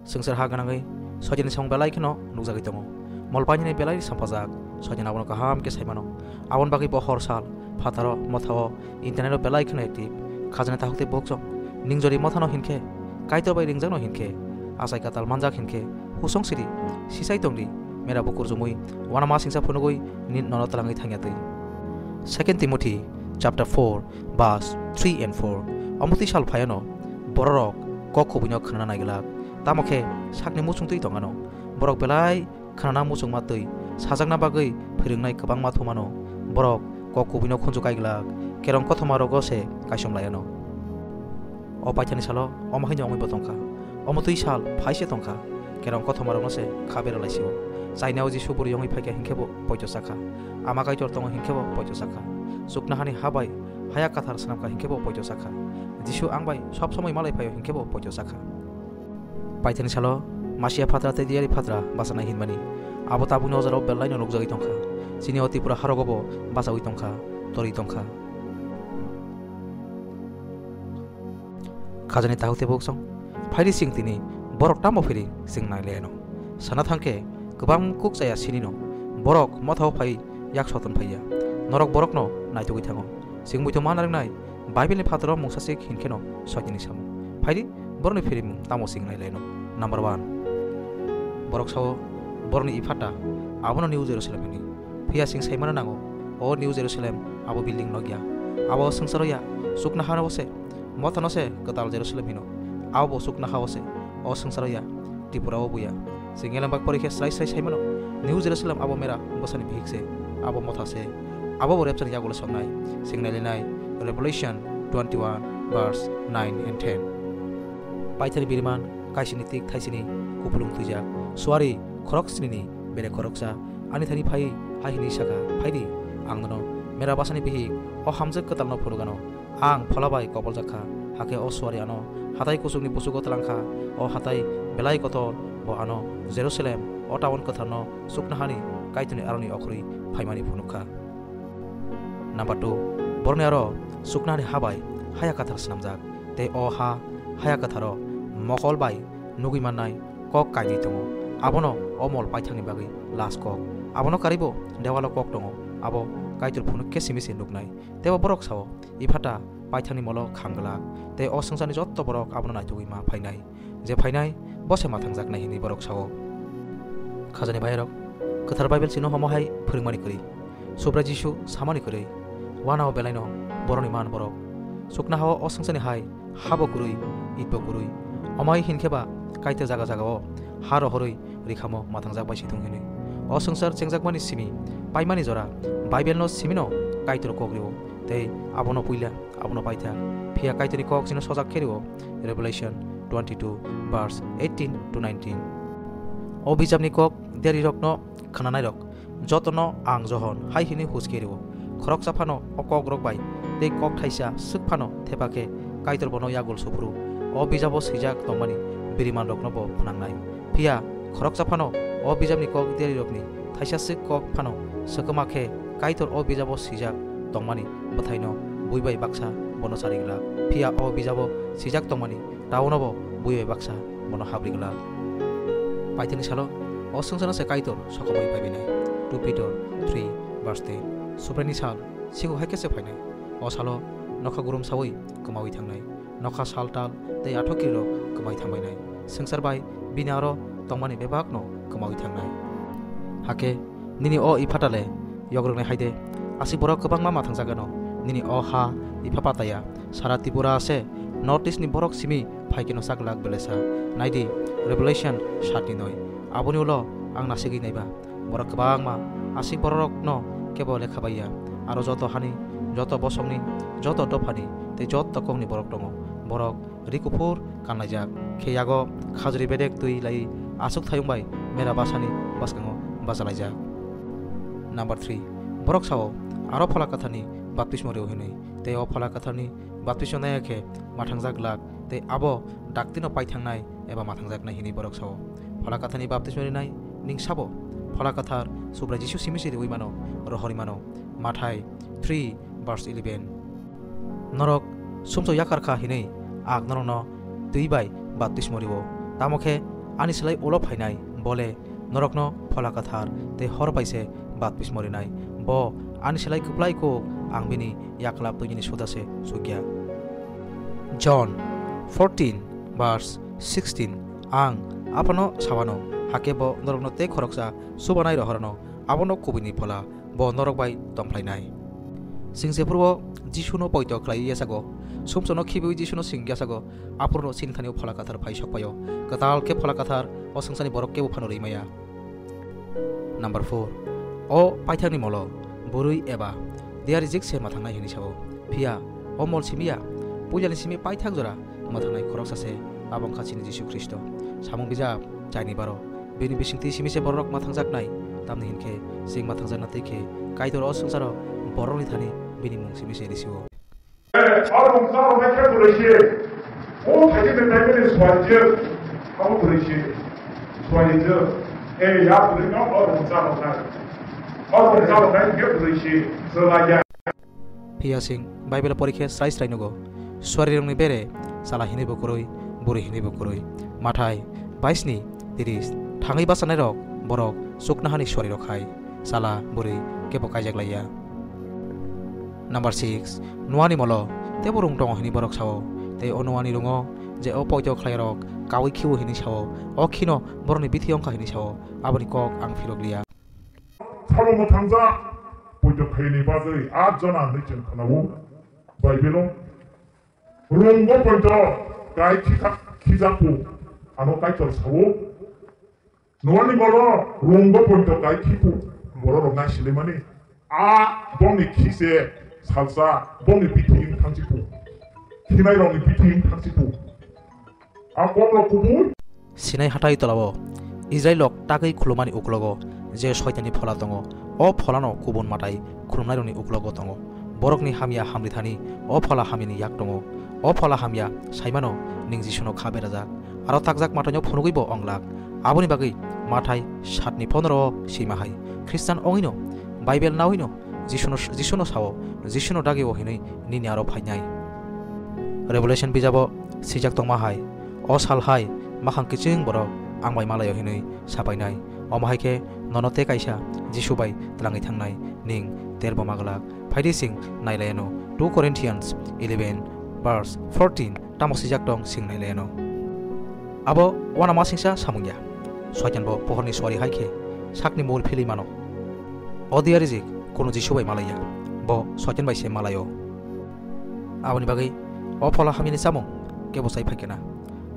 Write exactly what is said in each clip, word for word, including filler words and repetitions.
Swngchar ha gwnangwi Soitanni samung belai kheno nukjagwi tongo. Mol painani belai sampajak, Soitan abono kaham khe sai mano. Aboni bagwi bo hor sal phataro, mothao, internet-o belai kheno active. Khajani takhuk tei bukhuk chong. Ning jodi mothano hinkhe, Kaitor bai ringjakno hinkhe, achai katal manjak hinkhe, husong siri, sisai tongdi, mera bukur jumui, uanama singsa phunugwi nini nono twlangwi thangya twi. Second Timothy chapter four, verse three and four. Omo twi sal phaiano bororok kok kubuino khnana naiglak, tamo khe sakni muchung twi tongano. Borok belai khnana muchungma twi sajakna bagwi phwrwngnai kwbangma thumano. Borok kok kubuino khunju kaiglak, kerong kothoma rogo se kaisom laiano. O paithani salo omo haino wngwi bo tongkha. Omo twi sal phai se tongkha. Kerong kothoma rokno se kha bera laisio. Chainao Jisu bwrwi wngwi phaikha hinkhe bo poito chakha. Ama Kaitor tongo hinkhe bo poito chakha. Chuknohani ha bai haya kathar swnamkha hinkhe bo poito chakha. Jisu ang bai sob somoi malai phaio hinkhe bo poito chakha. Paithani salo Masia phatra tei Diyari phatra bachanai hinmani. Abo tabukni o jorao belai no nukjagwi tongkha. Chini o Tripura harogo bo bachaui tongkha, torwi tongkha. Khajani takhuk tei bukhuk chong. Phaidi chwng tini borok tamo phiri chwng nai leno. Sana thangkhe kwbang kuk chaya sinino. Borok mothao phai yak soton phaiya. Norok borokno naitugwi thango. Chwng muitu ma narwknai Bible ni phataro mungsa sik hinkheno Soitanni samung. Phaidi borokni phirimung tamo chwng nai leno. Number one. Borok sao borokni iphata abono New Jerusalem hini. Phiya chwng saimano nango, o New Jerusalem abo building nokya. Abo swngcharo ya, chuknohano se, mothano se kwtal Jerusalem hino. Abo bo chuknohao se, o swngcharo ya, Tripura o buya. Chwng elembak pori khe srai srai saimano, New Jerusalem abo mera bwsani bihik se, abo motha se, abo bo rapture ni yagulo songnai. Chwng nailainai Revelation twenty-one verse nine and ten. Paithani biriman, kaisini tik thaisini kupulung twijak, suari khorok snini bere khoroksa, ani thani phai hai hini saka, phaidi, ang nono mera bwsani bihik, o hamjwk kwtalno phunukgano. Ang phola bai koboljak kha, hakhe o suari ano hatai kuchukni buchugo twlang kha, o hatai belai kotor, bo ano Jerusalem, o town kwtharno chuknohani Kaitorni aroni okhorwi phaimani phunuk kha. Number two, borokni aro chuknohani ha bai haya kathar swnamjak, tei o ha haya katharo mokol bai nugwi mannai kok kainwi tongo. Abono o mol paithakni bagwi last kok. Abono karwibo dewalo kok tongo, abo Kaitor phunuk khe simi se nuknai. Tei o borok sao, Iphata paithakni molo kham glak, tei o swngcharni jotto borok abono naitugwi ma phainai. Je phainai, bo se ma thangjaknai, hwnwi borok sao. Khajani bairok, Kwthar Bible chino homo hai phwrwngmani kwrwi. Subrai Jisu samani kwrwi. Uanao belaino borokni man borok. Chuknohao o swngcharni hai habo kwrwi, itbo kwrwi. Omo hai hinkhe ba Kaitor jaga jagao ha rohorwi rikhamo ma thangjak bai se thung hwnwi. O swngchar chengjakmani simi, paimani jora, Bible no simino Kaitor kok rio, tei abono puila, abono paithak. Phiya Kaitorni kok chino sojak khe rio, Revelation twenty-two verse eighteen to nineteen. O bijapni kok derirokno khnanairok jotono ang Johon hai hwnwi huske rio. Khoroksa phano o kokrok bai tei kok thaisa swk phano thepa khe Kaitor bono yagul suphuru. O bijabo swijak tongmani birimanrokno bo phnangnai. Phiya khoroksa phano o bijapni kok derirokni thaisa swk kok phano swkma khe Kaitor o bijabo swijak tongmani bwthaino bui bai baksa bono chari glak. Phiya o bijabo swijak tongmani Tauno bo bui bai baksa bono habri glak. Paithakni salo o swngcharno se Kaitor sokomwi paibainai. Two Peter three verse ten. Subraini sal sigo hai khe se phainai. O salo nokha gurum saui kwmaui thangnai. Nokha sal tal tei athokirok kwmai thangbainai. Swngchar bai bini aro tongmani bebakno kwmaui thangnai. Hakhe nini o Iphatale yogrwknai hai de, aswk borok kwbangma ma thangjagano. Nini o ha Ipha pataya sara Tripura se North East ni borok simi phai khe no sak lak belesa. Naidi Revelation saat ni noi. Aboni ulo ang nasigwi naiba, borok kwbangma aswk bororokno kebo lekha baiya. Aro joto hani, joto bosongni, joto dophani tei joto kokni borok tongo. Borok ri kuphur kanlaijak khe yago khajri bedek twi lai aswk thayung bai mera basani bwskango bachalaijak. Number three, borok sao aro Phola Kwtharni baptismo rw hwnwi, tei o Phola Kwtharni baptismo naiya khe mathangjak glak tei abo daktino paithangnai eba mathangjaknai hwnwi borok sao. Phola Kwtharni baptismo rinai ning sabo Phola Kwthar Subrai Jisu simi se rwi mano, rohorwi mano. Mathai three verse eleven. Norok sumsok yakar kha hinwi ang norokno twi bai baptismo rwo. Tamo khe ani slai ulo phainai, bole norokno Phola Kwthar tei hor bai se baptismo rinai. Bo ani slai kwplai kuk, ang bini yakla twini suda se sukya. John fourteen verse sixteen. Ang aphano sawano, hakhe bo norokno tei khoroksa chubanai rohorno, abono kubuini Phola, bo norok bai tongphlainai. Chwng jephuru Jisuno poito khlaiwi yachago, sumsono khibiwi Jisuno chwng yachago, aphuru chini thani o Phola Kwthar phai sokphaio, kwtal khe Phola Kwthar o swngcharni borok kebo phano rwi maya. Number four, o paithakni molo bwrwi eba diya rijik se mwthangnai hwnwi sao. Phiya o mol simi ya, puilani simi paithak jora mwthangnai khoroksa se, abo wngkha chini Jisu Khristo. Samung bijap chaini baro, bini bisingtwi simi se bororok mwthangjaknai, tamni hinkhe chwng mwthangjakna twi khe Kaitor o swngcharo borokni thani bini mung simi se risi-o. O rwngsa rwnai khe bwrwi se. O thaijak ni thaimani swari jwk. Abo bwrwi se. Swari jwk. E ya bwrwi no o rwngsa rwnai. O rwngsa rwnai khe bwrwi se. Swlaiya. Phiya chwng Bible pori khe srai srai nugo. Swari rokni bere chala hinwi bo kwrwi, bwrwi hinwi bo kwrwi. Mathai baisni tris. Thangwi bachanairok borok chuknohani swari rok hai. Chala bwrwi kebo kaijak laiya. Number six, Noani molo tebo rung tongo hwnwi borok sao. Tei o Noani rungo je o poito khlairok kaui khiu hwnwi sao, o khino borokni bithi wngkha hwnwi sao, aboni kok ang phirok liya. Sabo mwthangjak poito khlaini bagwi at jona hwnwi chwng khwnao Bible-o. Rungo poito kai khikha khijakku ano Kaitor sao. Noani molo rungo poito kai khipu bororok naisilimani. A bongni khise salsa bongni bithi wng thangsipu. Khinairokni bithi wng thangsipu. A kokrok kubui. Sinai hathai tolao Israilrok tagwi khulumani uklogo je Soitanni phola tongo, o pholano kubun matai khulumnairokni uklogo tongo. Borokni hamya hamrithani o phola hamyani yak tongo. O phola hamya saimano ning Jisuno kha berajak, aro takjak Mathaino phunugwibo wnglak. Aboni bagwi Mathai satni pondro o swima hai, Khristan wngwino, Bible nawino, Jisuno, Jisuno sao, Jisuno dagio hinwi nini aro phainai. Revelation bijabo swijak tongma hai, o sal hai makhang kiching borok ang bai malaio hinwi sapainai. Omo hai khe nono tei kaisa Jisu bai twlangwi thangnai, ning terbo maglak. Phaidi chwng nailaiano two Corinthians eleven verse fourteen tamo swijak tong chwng nailaiano. Abo uanamasingcha samung ya. Soitan bo pohorni suari hai khe sakni mul philwi mano. O diya rijik kunu Jisu bai malaiya, bo Soitan bai se malaio. Aboni bagwi o phola hamyani chamung kebo chai phaikhe na.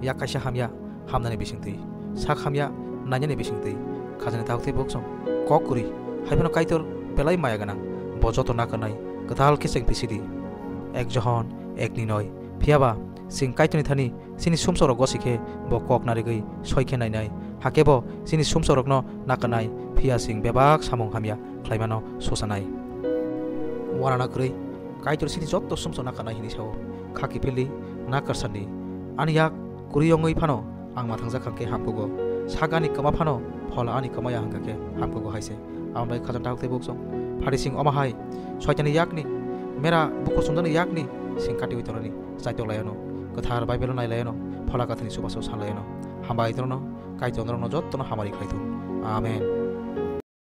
Yak kaisa hamya hamnani bisingtwi, sak hamya nainani bisingtwi, khajani takhuk tei bukhuk song kok kwrwi, hai phano Kaitor belai maya gwnang, bo joto nakarnai kwtal khe cheng pisidi. Ek Johon ekni noi. Phiyaba chwng Kaitorni thani chini sumsokrok gosi khe bo kok narigwi soi khe nainai, hakhe bo chini sumsokrokno nakarnai, phiya chwng bebak samung hamya khlaimano susanai. Uanana kwrwi Kaitor chini joto sumsok nakarnai hinwi sao, kha kiphildi, nakar sandi. Ani yak kwrwi wngwi phano ang mwthangjak kha khe hamkugo. Sak ani kwma phano phola ani kwmaya hwnkha khe hamkugo hai se. Aboni bagwi khajang takhuk tei bukhuk song. Phaidi chwng omo hai Soitanni yakni, mera bukur chumjakni yakni chwng katiwi tongnani chaitok laiano, kwthar Bible-o nai laiano, phola kwtharni chubachu san laiano. Hambai tongno, Kaitor norokno jottono hamari khlai thung. Amen.